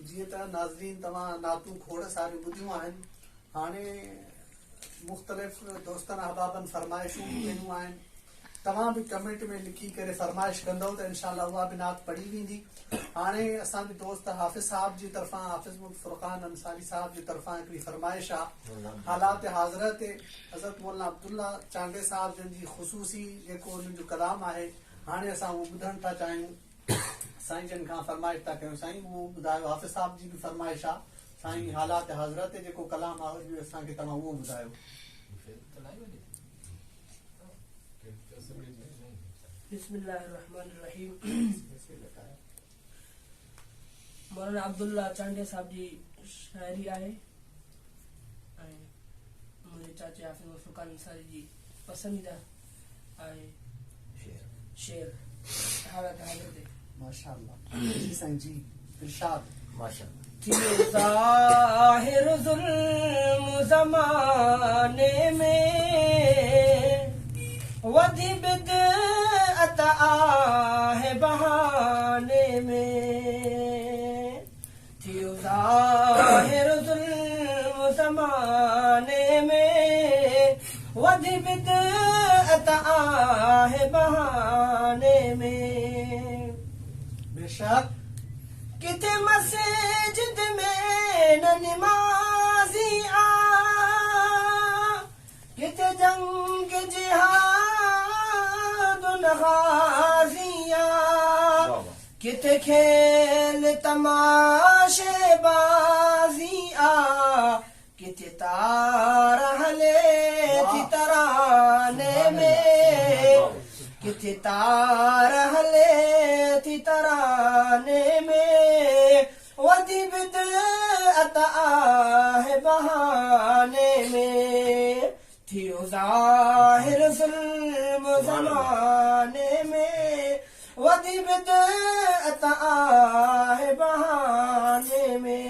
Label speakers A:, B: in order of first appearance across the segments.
A: جيئن ته ناظرين توهان نعتون کوڙ ساريون ٻڌيون آهن هاڻي مختلف دوستن احبابن فرمائشون به ڪيون آهن توهان به ڪمينٽ ۾ لکي ڪري فرمائش ڪندؤ ته انشاء الله اها به نعت پڙهي ويندي هاڻي اسان جي دوست حافظ صاحب جي طرفان حافظ محمد فرقان انصاري صاحب جي طرفان هڪڙي فرمائش آ حالات حاضره تي حضرت مولانا عبدالله چانڊيي صاحب جن جي خصوصي جيڪو انهن جو ڪلام آهي هاڻي اسان اهو ٻڌڻ ٿا چاهيون سائين جن کان فرمائش ٿا ڪيون سائين اهو ٻڌايو حافظ صاحب جي به فرمائش آ سائين حالات حاضره تي جيڪو ڪلام آ اڄ اسان کي توهان اهو ٻڌايو.
B: بسم الله الرحمن الرحيم مولانا عبدالله چانڊيي صاحب جي شاعري آهي ۽ منهنجي چاچي حافظ محمد فرقان انصاري جي پسنديده آهي شعر حالت حاضر تي.
A: ماشاءالله جي سائين جي ارشاد.
C: ماشاءالله.
B: ٿيو ظاهر ظلم زماني ۾ وڌي بدعت آهي بهاني ۾. ٿيو ظاهر ظلم زماني ۾، وڌي بدعت آهي بهاني ۾.
A: بيشڪ.
B: ڪٿي مسجد ۾ نه نمازي آ، ڪٿي جنگ جهاد نه غازي آ. ڪٿي کيل تماشي بازي آ، ڪٿي تار هلي ٿي تراني ۾، ڪٿي تار هلي ٿي تراني ۾، وڌي بدعت آهي بهاني ۾، ٿيو ظاهر ظلم زماني ۾، وڌي بدعت آهي بهاني ۾.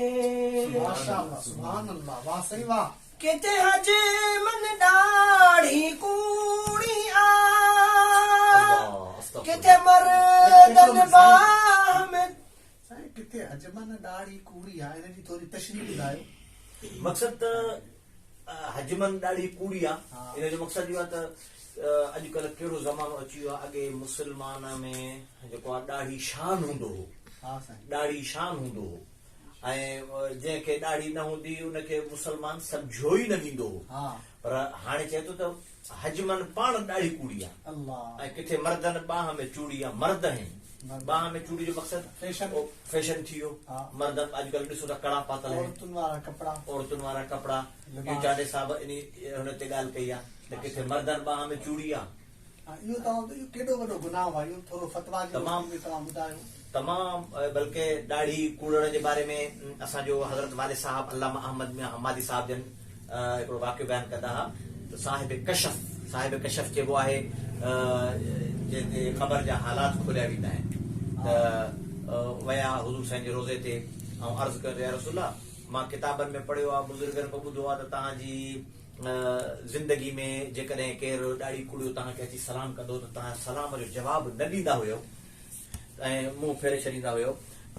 A: ماشاءالله سبحان الله واه سائين واه.
B: ڪٿي حج من ڏاڙهي ڪوڙي آ، ڪٿي مردن باهه ۾.
A: سائين ڪٿي حج من ڏاڙهي ڪوڙي آ ان جي ٿوري تشريح ٻڌايو.
C: مقصد ته حجمن ڏاڙهي ڪوڙي آ ان جو مقصد اهو آ ته اڄڪلهه ڪهڙو زمانو اچي ويو آ اڳي مسلمان ۾ جيڪو آ ڏاڙهي شان هوندو هو ڏاڙهي شان هوندو هو ۽ جنهن کي ڏاڙهي نه هوندي ان کي مسلمان سمجهيو ئي نه ويندو هو پر هاڻي چئي ٿو ته حجمن پاڻ ڏاڙهي ڪوڙي آ ۽ ڪٿي مردن ٻانهن ۾ چوڙي آ مرد آهن ٻانهن ۾ چوڙي جو مقصد
A: فيشن
C: فيشن ٿي ويو مرد اڄڪلهه ڏسو ته ڪڙا پاتل آهن
A: عورتن وارا ڪپڙا
C: عورتن وارا ڪپڙا اهو چانڊيي صاحب انهي هن تي ڳالهه ڪئي آ ته ڪٿي مردن ٻانهن ۾ چوڙي آ.
A: اهو توهان اهو ڪيڏو وڏو گناهه آ اهو ٿورو فتويٰ جي روشني ۾ توهان ٻڌايو.
C: تمام بلڪه ڏاڙهي ڪوڙڻ جي باري ۾ اسان جو حضرت والد صاحب علامه احمد ميان حمادي صاحب جن هڪڙو واقعو بيان ڪندا ها ته صاحب ڪشف، صاحب ڪشف چئبو آهي جنهن تي قبر جا حالات کوليا ويندا آهن ته ويا حضور سائين جي روضي تي ۽ عرض ڪيو ته يا رسول الله مان ڪتابن ۾ پڙهيو آهي بزرگن کان ٻڌو آهي ته توهان جي زندگي ۾ جيڪڏهن ڪير ڏاڙهي ڪوڙيو توهان کي اچي سلام ڪندو ته توهان سلام جو جواب نه ڏيندا هيو ۽ منهن ڦيري ڇڏيندا هيو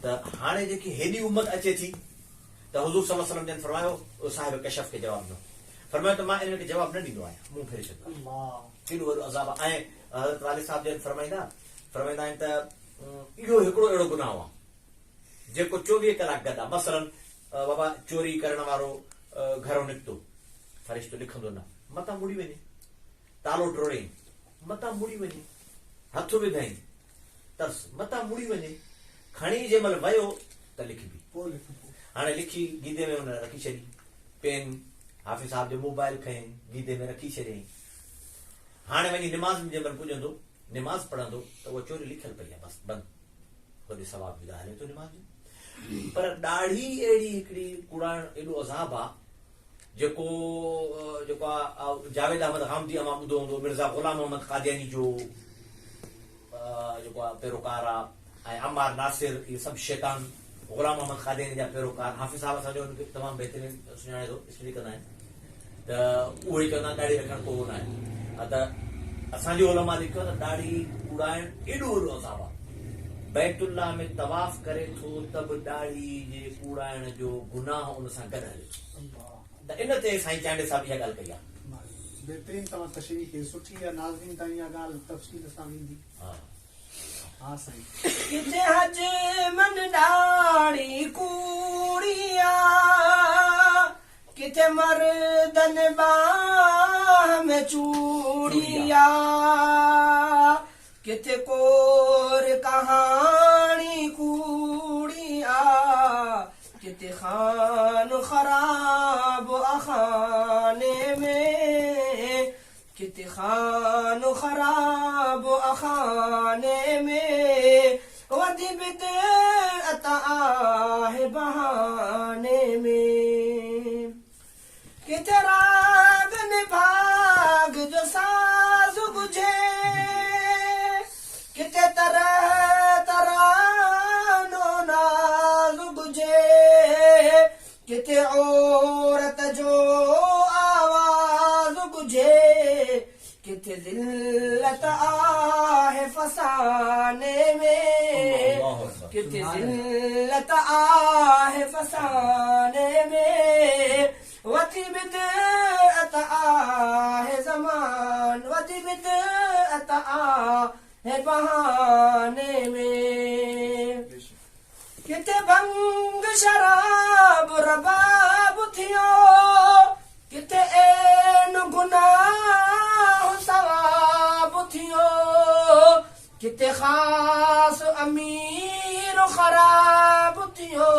C: ته هاڻي جيڪي هيڏي امت اچي ٿي ته حضور صلي الله عليه وسلم جن فرمايو، صاحب ڪشف کي جواب ڏنو. فرمايو ته مان انهن کي جواب نه ڏيندو آهيان، منهن ڦيري ڇڏيندو آهيان. ڪيڏو وڏو عذاب آهي ۽ حضرت والد صاحب جن فرمائيندا فرمائيندا آهن ته اهو هڪڙو اهڙو گناهه آهي جيڪو 24 ڪلاڪ گڏ آهي. مثلاً بابا چوري ڪرڻ وارو گهرو نڪتو، فرشتو لکندو نه، متان مڙي وڃي، تالو ٽوڙيائين، متان مڙي وڃي، هٿ وڌائين، ترس، متان مڙي وڃي، کڻي جنهن مهل ويو ته لکبي.
A: پوء لکبو.
C: هاڻي لکي گيدي ۾ هن رکي ڇڏي. پين حافظ صاحب جو موبائل کنيائين، گيدي ۾ رکي ڇڏيائين. هاڻي وڃي نماز ۾ جنهن مهل پڄندو، نماز پڙهندو ته اها چوري لکيل پئي آهي، بس بند. هوڏي ثواب جدا هلي ٿو نماز جو. پر ڏاڙهي اهڙي هڪڙي ڪوڙائڻ ايڏو عذاب آ، جيڪو جيڪو آ جاويد احمد غامدي اوهان ٻڌو هوندو، مرزا غلام محمد قادياني جو جيڪو آ پيروڪار آ ۽ عمار ناصر اهي سڀ شيطان غلام محمد قادياني جا پيروڪار حافظ صاحب اسان جو ان کي تمام بهترين سڃاڻي ٿو اسٽڊي ڪندا آهن ته اهي چوندا آهن ڏاڙهي رکڻ ڪو نه آهي ته اسان جي علماء لکيو ته ڏاڙهي ڪوڙائڻ ايڏو وڏو عذاب آ. بيت الله ۾ طواف ڪري ٿو ته به ڏاڙهي جي ڪوڙائڻ جو گناهه ان سان گڏ هلي ٿو ته ان تي سائين چانڊيي صاحب اها ڳالهه ڪئي آهي.
A: بهترين توهان تشريح ڪئي سٺي آهي ناظرين تائين اها ڳالهه تفصيل سان ويندي. ها سائين.
B: ڪٿي حج من ڏاڙهي ڪوڙي آ ڪٿي مردن ٻانهن ۾ چوڙي آ ڪٿي ڪور ڪهاڻي ڪوڙي آ ڪٿي خان خراب آ خاني ۾. ڪٿي خان خراب آ خاني ۾، وڌي بدعت آهي بهاني ۾. ڪٿي راڳ نڀاڳ جو ساز ڳجهي، ڪٿي طرح ترانو ناز ڳجهي، ڪٿي عورت جو آواز ڳجهي، ڪٿي ذلت آهي فساني ۾، ڪٿي ذلت آهي فساني ۾، وڌي بدعت آهي زمان، وڌي بدعت آهي بهاني ۾. ڪٿي ڀنگ شراب رباب ٿيو، ڪٿي عين گناهه ثواب ٿيو، ڪٿي خاص امير خراب ٿيو،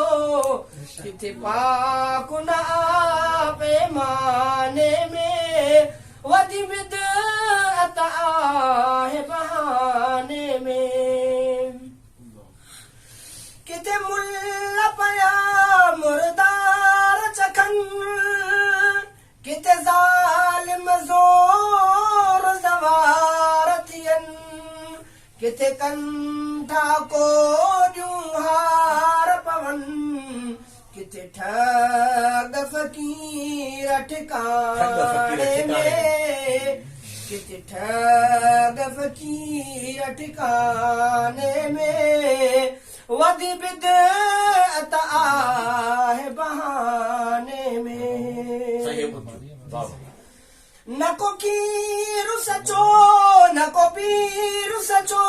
B: ڪٿي پاڪ نه آ پيماني ۾، وڌي بدعت آهي بهاني ۾. ڪٿي مل پيا مردار چکن، ڪٿي ظالم زور زوار ٿين، ڪٿي ڪن ٿا ڪوڏيون هار پون، ڪٿي ٺڳ فقير ٺڪاڻي ۾، ڪٿي ٺڳ فقير ٺڪاڻي ۾، وڌي بدعت آهي بهاني ۾. نه ڪو کير سچو نه ڪو پير سچو،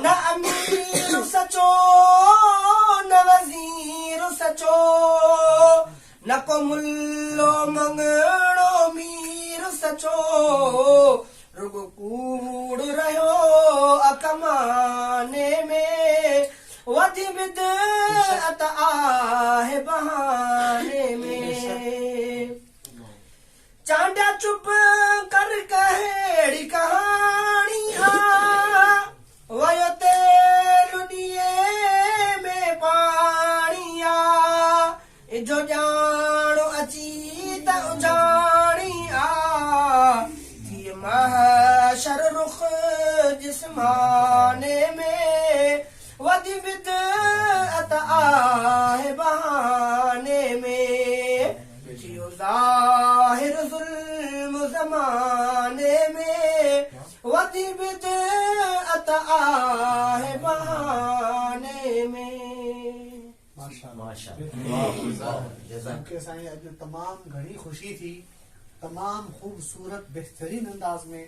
B: نه امير سچو نه وزير سچو، نه ڪو ملو مڱڻو مير سچو، رڳو ڪوڙ رهيو اڪماني ۾، وڌي بدعت آهي بهاني ۾. چانڊيا چپ ڪر ڪهڙي ڪهاڻي آ، ويو تيل ڏيئي ۾ پاڻي آ، اجهو ڄاڻ اچي ته اجهاڻي آ، ٿئي محشر رخ جسماني ۾، وڌي بدعت آهي بهاني ۾، ٿيو ظاهر ظلم زماني ۾، وڌي بدعت آهي بهاني ۾.
A: ماشاءالله مونکي سائين اڄ تمام گهڻي خوشي ٿي تمام خوبصورت بهترين انداز ۾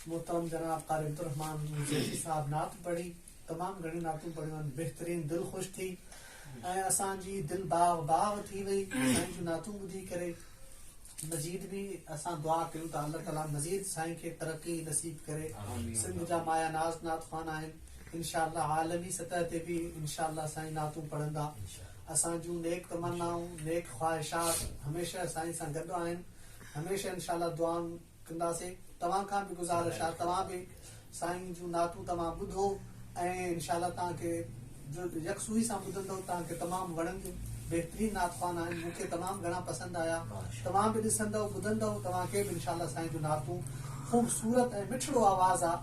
A: محترم جناب قاري عبدالرحمان زيدي صاحب نعت پڙهي تمام گهڻيون نعتون پڙهيون آهن بهترين دل خوش ٿي ۽ اسان جي دل باغ باغ ٿي وئي سائين جون نعتون ٻڌي ڪري مزيد به اسان دعا ڪيون ته الله تعالي مزيد سائين کي ترقي نصيب ڪري سنڌ جا مايا ناز نعت خوان آهن انشاء الله عالمي سطح تي به انشاء الله سائين نعتون پڙهندا اسان جون نيڪ تمنائون نيڪ خواهشات هميشه سائين سان گڏ آهن هميشه انشاء الله دعائون ڪنداسين توهان کان به گذارش آهي توهان به سائين جون نعتون توهان ٻڌو ۽ انشاء الله توهان کي جو يڪسوئي سان ٻڌندو توهان کي تمام وڻنديون بهترين نعت خوان آهن مون کي تمام گهڻا پسند آيا توهان به ڏسندو ٻڌندو توهان کي به انشاء الله سائين جون نعتون خوبصورت ۽ مٺڙو آواز آ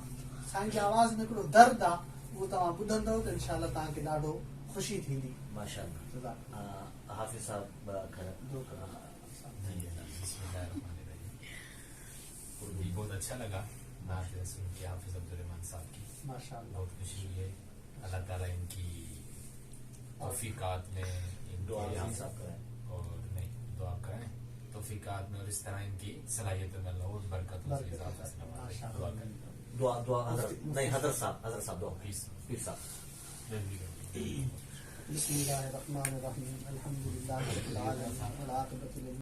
A: سائين جي آواز ۾ هڪڙو درد آ اهو توهان ٻڌندو ته انشاء الله توهان کي ڏاڍو خوشي ٿيندي.
C: ماشاء الله حافظ صاحب ٻه اکر.
D: بسم الله الرحمن الرحيم. بہت اچھا لگا نعت سن کے حافظ عبدالرحمان صاحب کی.
A: माशाअल्लाह।
D: बहुत खुशी हुई है। अल्लाह ताला इनकी तौफीकात में
C: दुआ
D: इनकी
C: हाफिज़ साहब कराएं।
D: और नहीं दुआ कराएं तौफीकात में और इस तरह इनकी सलाहियतों में अल्लाह और बरकतों से
A: बरकत
D: इजाफा
A: अता
D: से नवाजे।
A: माशाअल्लाह।
D: दुआ करें।
C: दुआ दुआ हजरत नहीं हजरत साहब दुआ
D: पीर साहब।
C: पीर साहब।
D: जल्दी करो।
A: बिस्मिल्लाहिर्रहमानिर्रहीम। अल्हम्दुलिल्लाहि रब्बिल आलमीन वल आक़िबतु लिल